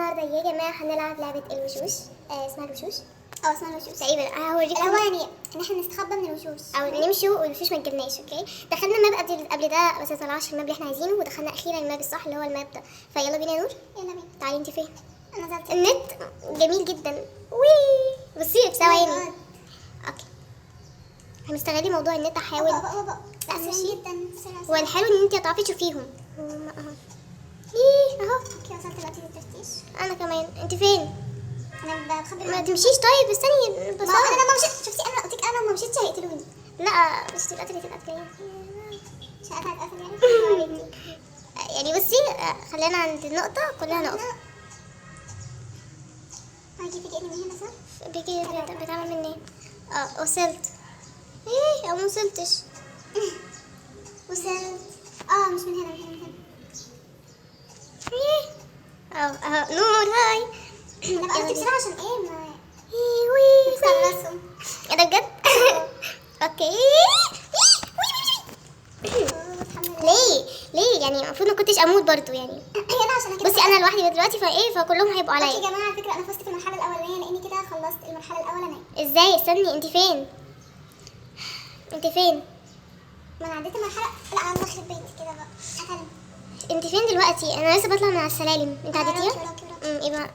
النهارده يا جماعة هنلعب لعبه الوشوش. اسمها الوشوش. اه اسمها الوشوش تقريبا. هوريكم اللي هو يعني ان احنا نستخبى من الوشوش او نمشي والوشوش ما تجيبناش. okay، دخلنا ال map قبل ده بس ما طلعش ال map اللي احنا عايزينه، ودخلنا اخيرا ال map الصح اللي هو ال map ده. فيلا بينا يا نور. يلا بينا. تعالي، انت فين؟ انا نزلت. النت جميل جدا. وي بصي في ثواني. okay، احنا مستغلين موضوع النت. احاول بابا بابا. لا، لا ماشي. سريع جدا، بسرعة. هو الحلو ان انت هتعرفي تشوفيهم. اهو، ايه اهو. okay، وصلت دلوقتي للتفتيش. انا كمان. انت فين؟ انا بخبي. ما تمشيش. طيب استني بس. ما هو انا لما مشيت، شفتي انا قلت لك انا لما مشيتش هيقتلوني. لا مش تتقتلي، تتقتلي. مش هتقتل يعني. يعني بصي، خلينا عند النقطة كلها نقطة. هاجي فاجئني من هنا صح؟ بيجي بتعمل منين؟ اه وصلت. ايه او ما وصلتش. وصلت. اه مش من هنا، من هنا، من هنا. ايه اهو اهو، نور hi. انا بقى قلت بسرعة عشان ايه ما إيه، وي نتخلصوا. ايه ده بجد؟ okay. الحمد لله. ليه ليه يعني؟ المفروض ما كنتش اموت برضو يعني. يلا عشان كده. بصي انا لوحدي دلوقتي، فايه فكلهم هيبقوا okay يا عليا. جماعة، على فكرة انا فزت في المرحلة الأولانية لاني كده خلصت المرحلة الأولانية. ازاي؟ استني، انت فين؟ انت فين؟ ما انا عديت المرحلة. لا الله يخرب بيتي كده بقى قتلني. انت فين دلوقتي؟ انا لسه بطلع من على السلالم. انت عديتيها؟ وراكي وراكي وراكي. يبقى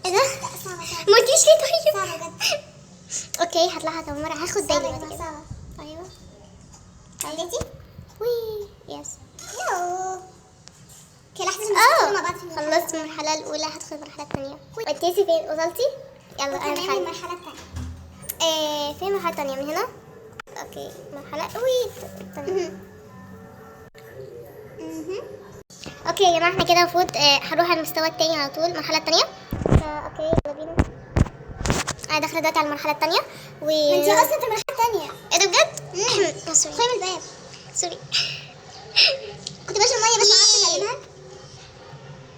ايه ده؟ لا صعبة صعبة. ما قلتيش ليه طيب؟ صعبة بجد. okay هطلعها كمان مرة، هاخد بالي صعبة بعد يا جماعة، كده. صعبة. ايوه. عديتي؟ وي yes. يو okay، لحظة عشان اه مع بعض في المرحلة. خلصت المرحلة الأولى، هدخل المرحلة الثانية. انت لسه فين؟ وصلتي؟ يلا انا تمام دخلت. المرحلة الثانية. إيه فين المرحلة الثانية؟ من هنا؟ okay مرحلة وي الثانية. okay يا جماعة، احنا كده المفروض هنروح على المستوى التاني على طول، المرحلة التانية. Okay يلا بينا. انا داخلة دلوقتي على المرحلة التانية و انت اصلا في المرحلة الثانية. ايه ده بجد؟ sorry. خلي الباب. sorry. كنت بشرب مية بس ما عرفتش اكلمها.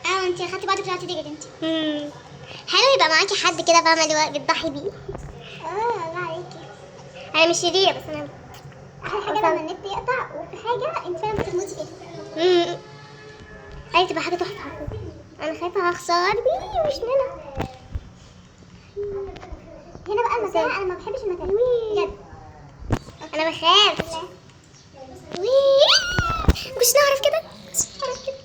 اه انت اخدتي بعضك طلعتي تجري انت. حلو يبقى معاكي حد كده فاهمة اللي هو بتضحي بيه. اه الله عليكي. انا مش شريرة بس انا احلى حاجة لما النت يقطع وفي حاجة انت فعلا بتموتي فيها. عايزة تبقى حاجة تحفة. انا خايفة هخسر بيه مش منها. هنا بقى المتاهة، انا ما بحبش المتاهة بجد. انا بخاف. وي مش نعرف كده، مش نعرف كده.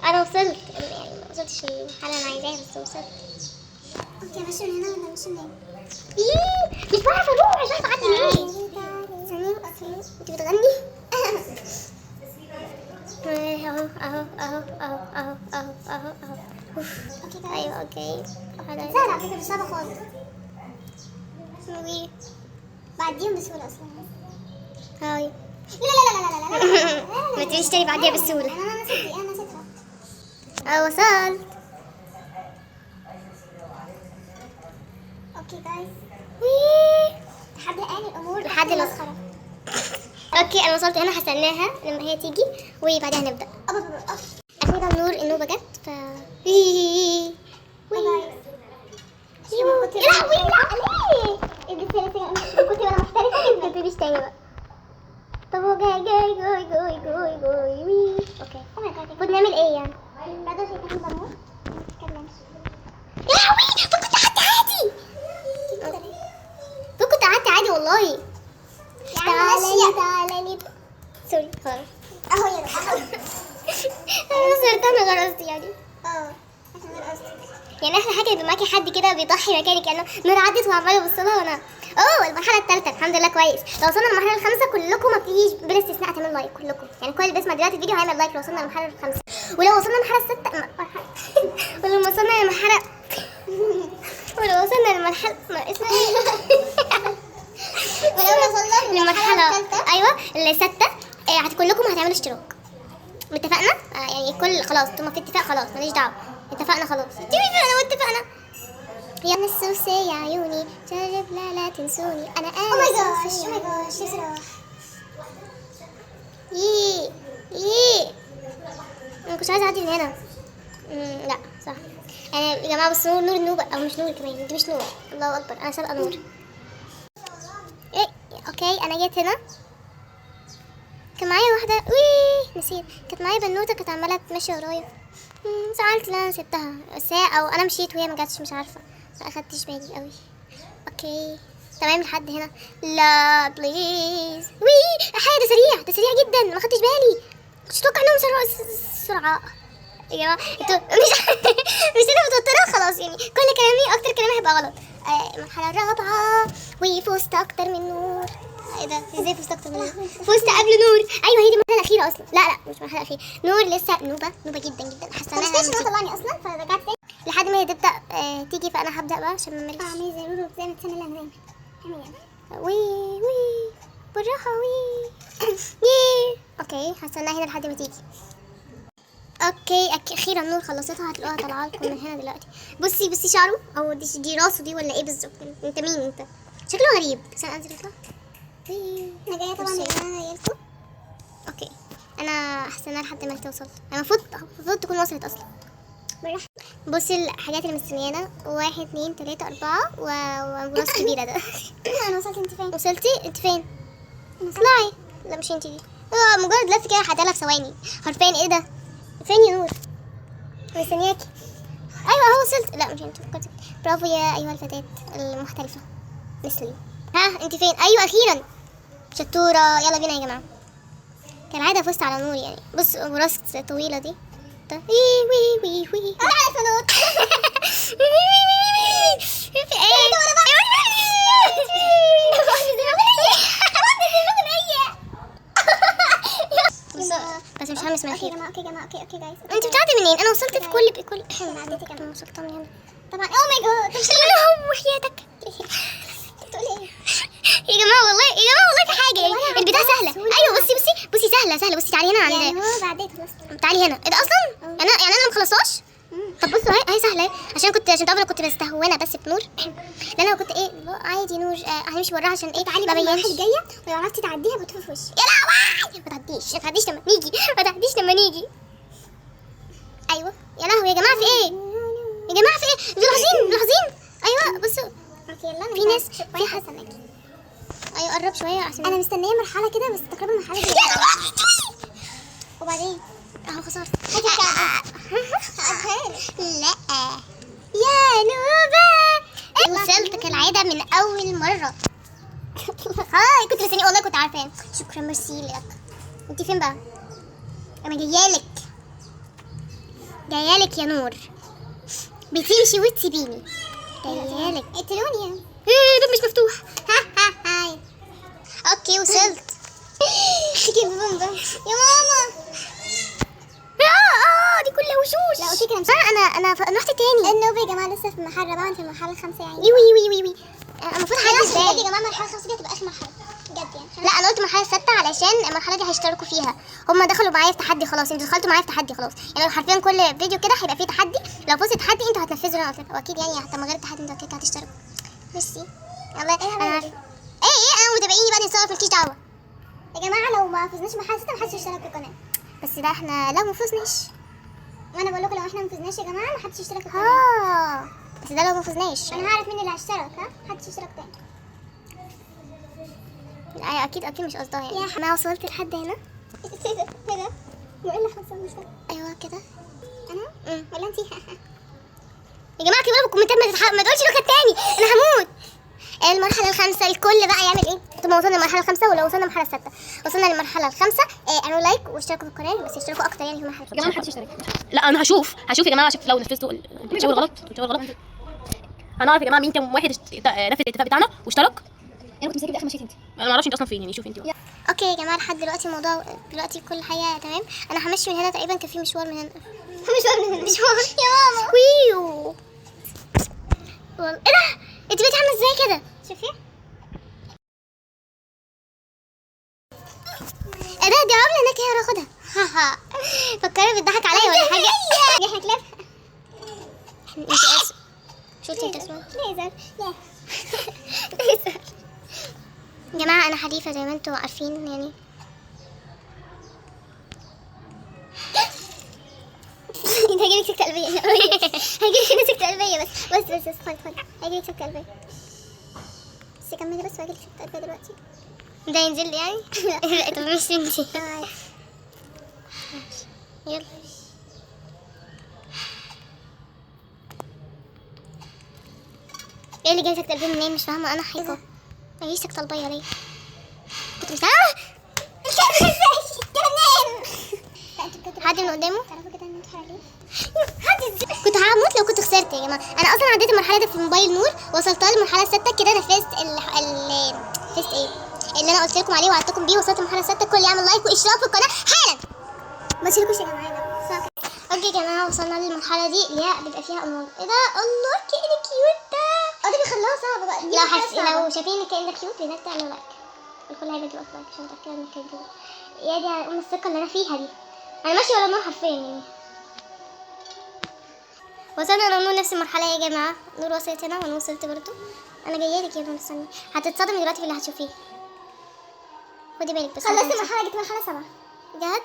انا وصلت يعني، ما وصلتش للمرحلة اللي انا عايزاها بس وصلت. okay ماشي من هنا ولا ماشي منين؟ إيه، مش بعرف اروح، مش بعرف اعدي ليه. استني okay، انت بتغني؟ اهو اهو اهو اهو اهو اهو اهو اهو. أوف. okay تمام. ايوه okay. سهلة على فكرة، مش صعبة خالص. وي بعديهم بسهولة اصلا. hi. لا لا لا لا لا لا لا لا. ما تقوليش تاني بعديها بسهولة. انا نسيت، انا نسيتها. اه وصلت. okay guys، وي لحد الان الامور لحد تحت لو- المسخرة. okay انا وصلت هنا، هستناها لما هي تيجي وبعدها نبدأ. أبا أبا أبا. اخيرا نور النوبة جت. ف وي وي يا لهوي، لا ليه؟ لسه لسه كنت انا محترفة ما تقوليش تاني بقى. طب هو جاي جاي جاي جاي جاي جاي وي. okay oh my God. المفروض نعمل ايه يعني؟ بعد شايفين بموت ما تتكلمش. يا لهوي، كنت قعدت عادي، كنت قعدت عادي والله. يا عم تعالي ماشية. تعالي، sorry خلاص. اهو يلا اهو. انا صرت انا غير قصدي يعني. اه عشان غير قصدي. يعني احلى حاجة يبقى معاكي حد كده بيضحي مكانك. يعني نور عدت وعماله ابص لها وانا اوه المرحلة الثالثة. الحمد لله كويس. لو وصلنا للمرحلة الخامسة كلكم ما تيجيش بلا استثناء هتعملوا like كلكم، يعني كل اللي بيسمع دلوقتي الفيديو هيعمل like لو وصلنا للمرحلة الخامسة. ولو وصلنا للمرحلة السادسة ولو وصلنا للمرحلة ولو وصلنا للمرحلة ما اسمها ايه؟ ولو وصلنا للمرحلة الثالثة. ايوه السادسة كلكم هتعملوا اشتراك. اتفقنا؟ يعني كل خلاص انتوا في اتفاق، خلاص ماليش دعوه، اتفقنا خلاص، اتفقنا واتفقنا. يا انا السوسي يا عيوني جرب لا لا تنسوني انا انا oh my gosh، oh my gosh، نفسي اروح. يي يي انا كنت عايزه اعدي من هنا. لا صح. انا يا جماعة بس نور نور نوبه او مش نور كمان، دي مش نور. الله اكبر انا سابقه نور. ايه okay انا جيت هنا. كان معايا واحدة، وي نسيت، كانت معايا بنوته كانت عماله تمشي ورايا. زعلت ان انا سبتها، بس هي او انا مشيت وهي ما جاتش، مش عارفه، ما اخدتش بالي قوي. okay تمام لحد هنا. لا please، وي حاجة، ده سريع، ده سريع جدا، ما خدتش بالي، كنتش اتوقع انهم سرعة يا جماعة. انتوا مش انا متوترة خلاص يعني، كل كلامي اكتر كلامي هيبقى غلط. المرحلة الرابعة، وفزت اكتر من نور. ايه ده؟ ازاي فزت اكتر من نور؟ فزت قبل نور. ايوه هي دي المرحلة الاخيرة اصلا. لا لا مش المرحلة الاخيرة، نور لسه نوبه، نوبه جدا جدا، حاسه مش انها ان هو طلعني اصلا، فرجعت تاني لحد ما هي تبدا تيجي، فانا هبدا بقى عشان ما املش. اعملي زي رورو زي ما تسمي اللي انا دايما. وي وي بالراحة، وي يي. okay هستناها هنا لحد ما تيجي. okay اخيرا نور خلصتها، هتلاقوها طالعه لكم من هنا دلوقتي. بصي بصي شعره، او دي راسه دي ولا ايه بالظبط؟ انت مين انت؟ شكله غريب. بس انا انزل اطلع. انا جاية طبعا يا جماعة، انا جاية لكم. okay انا هستناها لحد ما توصل، المفروض تكون وصلت اصلا. بالراحة. بصي الحاجات اللي مستنيانا، 1 2 3 4 وراس كبيرة ده. انا وصلت، انت فين؟ وصلتي؟ انت فين؟ اطلعي. لا مش انت دي، مجرد لف كده هتلاقيها في ثواني حرفيا. ايه ده؟ فين يا نور؟ مستنياكي. ايوه اهو وصلت. لا مش انت، فكرتك. برافو يا ايها الفتاة المحترفه مثلي. ها انت فين؟ ايوه اخيرا شطوره. يلا بينا يا جماعة، كالعادة فزت على نور يعني. بص وراس طويلة دي. وي وي وي وي، انا عارفه نور. وي وي وي وي. في ايه؟ بس مش همس مناخير. okay يا جماعة، okay يا جماعة، okay okay guys. انت بتعدي منين؟ انا وصلت في كل بكل. انا عديت كمان. انا وصلت من هنا طبعا. oh my God. لا وحياتك. بتقولي ايه؟ يا جماعة والله، يا جماعة والله في حاجة يعني، البتاع سهلة. ايوه بصي بصي بصي، سهلة سهلة. بصي تعالي هنا عند، يعني هو بعدين خلصت. تعالي هنا. ايه ده اصلا؟ انا يعني انا ما خلصتهاش؟ طب بصوا اهي سهلة اهي، عشان كنت، عشان تعرفوا انا كنت بستهونه بس بنور، لان انا كنت ايه عادي نور هنمشي وراها عشان ايه؟ تعالي ما بقى المرحلة بينش. الجاية، ولو عرفتي تعديها بتطفي في وشي. يا لهوي، ما تعديش، ما تعديش لما نيجي، ما تعديش لما نيجي. ايوه يا لهوي يا جماعة في ايه؟ يا جماعة في ايه؟ انتوا ملاحظين؟ ملاحظين؟ ايوه بصوا okay يلا. في ناس، في حد. ايوه قرب شوية عشان انا مستنيه مرحلة كده بس، تقريبا المرحلة دي. يا لهوي. وبعدين اهو خسرت. هاتي لا يا نوبة، وصلت كالعادة من أول مرة. هاي كنت مستنية والله، كنت عارفة. شكرا ميرسي لك. انت فين بقى؟ أنا جايالك، جايالك يا نور، بتمشي وتسيبيني. جايالك. اقتلوني. ايه ده مش مفتوح. ها ها هاي. okay وصلت. تيجي بومبا يا ماما. دي كلها وشوش. لا قلت لك انا مش انا رحت تاني. النوبة يا جماعة لسه في المرحلة الرابعة، انت في المرحلة الخامسة يعني. وي وي وي وي، المفروض انا حد بجد يا بالي. جماعة المرحلة الخامسة دي هتبقى اخر مرحلة بجد يعني. لا انا قلت المرحلة السادسة علشان المرحلة دي هيشتركوا فيها، هم دخلوا معايا في تحدي خلاص، انتوا دخلتوا معايا في تحدي خلاص، يعني حرفيا كل فيديو كده هيبقى فيه تحدي، لو فزت تحدي انتوا هتنفذوا اللي انا قلت لكم، واكيد يعني حتى من غير التحدي انتوا كده هتشتركوا. ميرسي يلا. انا عارفه ايه انا متابعيني بقى نتصور، مالكيش دعوه يا جماعة لو ما فزناش المرحلة السادسة محدش يشترك في القناة. بس ده احنا لو ما فزناش، وانا بقول لكم لو احنا ما فزناش يا جماعة محدش يشترك في القناة. بس ده لو ما فزناش انا هعرف مين اللي هيشترك. ها محدش يشترك تاني. لا اكيد اكيد مش قصدها يعني. يا انا وصلت لحد هنا. ايه ده؟ ايه ده؟ وايه اللي حصل؟ مش فاهمه. ايوه كده. انا ولا انتي؟ يا جماعة اكتبوا لي بالكومنتات، ما تقولش نكت تاني، انا هموت. المرحلة الخامسة الكل بقى يعمل ايه؟ طب ما وصلنا للمرحلة الخامسة، ولا وصلنا للمرحلة السادسة؟ وصلنا للمرحلة الخامسة. اعملوا like واشتركوا في القناة، بس اشتركوا اكتر يعني في المرحلة. يا جماعة محدش يشترك. لا انا هشوف يا جماعة، هشوف لو نفذتوا الشاور غلط، الشاور غلط. هنعرف يا جماعة مين كان واحد نفذ الاتفاق بتاعنا واشترك. انا كنت مسكت اخر مشيت انت. انا ما اعرفش انت اصلا فين يعني، شوف انت بقى. okay يا جماعة لحد دلوقتي الموضوع دلوقتي كل حاجة تمام. انا همشي من هنا تقريبا، كان في مشوار من هنا. مشوار من هنا، مشوار يا ماما. ويو والله ايه ده؟ انت بقيتي عامله ازاي كده؟ شوفي ايه ده؟ دي عامله هناك، هي هاخدها. هاها فكري بتضحك عليا ولا حاجة؟ احنا كلاب. انت اسف، شفتي انت اسمها؟ ليزر. لا ليزر. يا جماعة انا حريفه زي ما انتوا عارفين يعني. انت هيجيلك سكتة قلبية. هيجيلك سكتة قلبية. بس بس بس بس خد خد، هيجيلك سكتة قلبية. بس كملي بس، وهيجيلك سكتة قلبية دلوقتي. ده ينزل لي يعني؟ لا طب مش انتي. يلا. ايه اللي جاي سكتة قلبية منين؟ مش فاهمة انا حاجة. ما جيش سكتة قلبية ليه؟ كنت مش الكلب ازاي؟ كده منين؟ لا انتوا بجد حد من قدامه؟ تعرفوا كده ان انتوا عليه. كنت هموت لو كنت خسرت يا جماعة. انا اصلا عديت المرحلة دي في موبايل نور، وصلتها للمرحلة السادسة كده، نفذت ال ال نفذت ايه اللي انا قلت لكم عليه وعدتكم بيه. وصلت المرحلة السادسة. الكل يعمل like واشتراك في القناة حالا. ما تشاركوش يا جماعة ده. okay يا جماعة، وصلنا للمرحلة دي اللي هي بيبقى فيها امور. ايه ده؟ الله، كائن cute ده. اه ده بيخلوها صعبة بقى. دي لو بيخلوها حس... صعبة. لو شايفين ان الكائن ده cute بجد اعملوا like. الكل هيبقى دلوقتي like عشان متاكدة ان الكائن cute. يا دي على ام الثقة اللي انا فيها دي، انا ماشية ورا نور حرفيا يعني. وصلنا انا ونور نفس المرحلة يا جماعة. نور وصلت هنا وانا وصلت برضو. انا جاية لك يا نور، استني، هتتصدمي دلوقتي في اللي هتشوفيه. خدي بالك بس. خلصت المرحلة، جبت مرحلة 7. بجد؟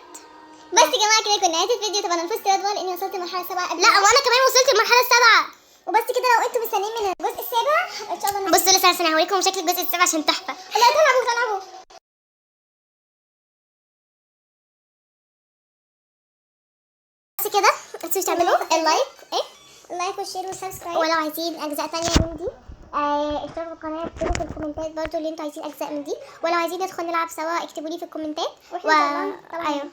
بس يا جماعة كده كنا نهاية الفيديو. طبعا انا فزت يا ادوار لاني وصلت المرحلة 7 قبل. لا وانا كمان وصلت المرحلة السابعة. وبس كده، لو انتوا مستنيين من الجزء السابع هبقى ان شاء الله. بصوا لسه انا هوريكم شكل الجزء السابع عشان تحفة. لا تلعبوا تلعبوا. بس كده انتوا تعملوا ال like ايه ال like وال share وال subscribe. ولو عايزين اجزاء تانية من دي اشتركوا في القناة، اكتبوا في الكومنتات برضو اللي انتوا عايزين اجزاء من دي. ولو عايزين ندخل نلعب سوا اكتبوا لي في الكومنتات. واحنا طبعاً- طبعاً. ايوه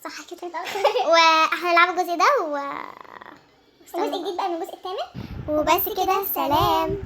صح كده. واحنا نلعب الجزء ده جزء جديد بقى من الجزء الثامن. وبس كده، سلام.